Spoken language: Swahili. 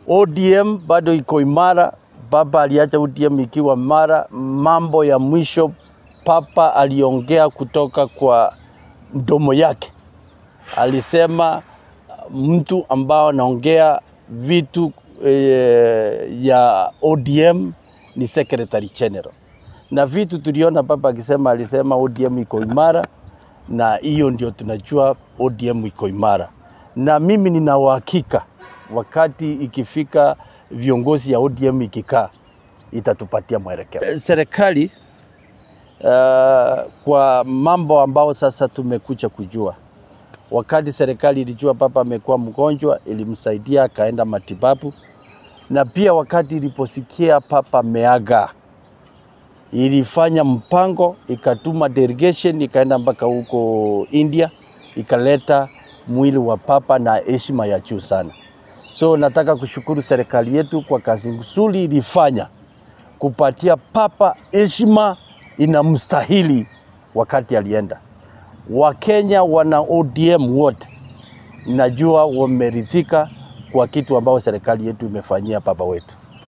ODM bado iko imara. Baba aliacha ODM ikiwa imara. Mambo ya mwisho Papa aliongea kutoka kwa mdomo yake, alisema mtu ambao anaongea vitu ya ODM ni Secretary General, na vitu tuliona Papa akisema, alisema ODM iko imara, na hiyo ndio tunajua ODM iko imara, na mimi nina uhakika wakati ikifika viongozi ya ODM ikikaa itatupatia mwelekeo. Serikali kwa mambo ambao sasa tumekuja kujua, wakati serikali ilijua Papa amekuwa mgonjwa, ilimsaidia akaenda matibabu, na pia wakati iliposikia Papa ameaga, ilifanya mpango, ikatuma delegation ikaenda mpaka huko India, ikaleta mwili wa Papa na heshima ya juu sana. So nataka kushukuru serikali yetu kwa kazi nzuri ilifanya kupatia Papa heshima inamstahili wakati alienda. Wakenya wana ODM wote najua wameridhika kwa kitu ambao serikali yetu imefanyia Papa wetu.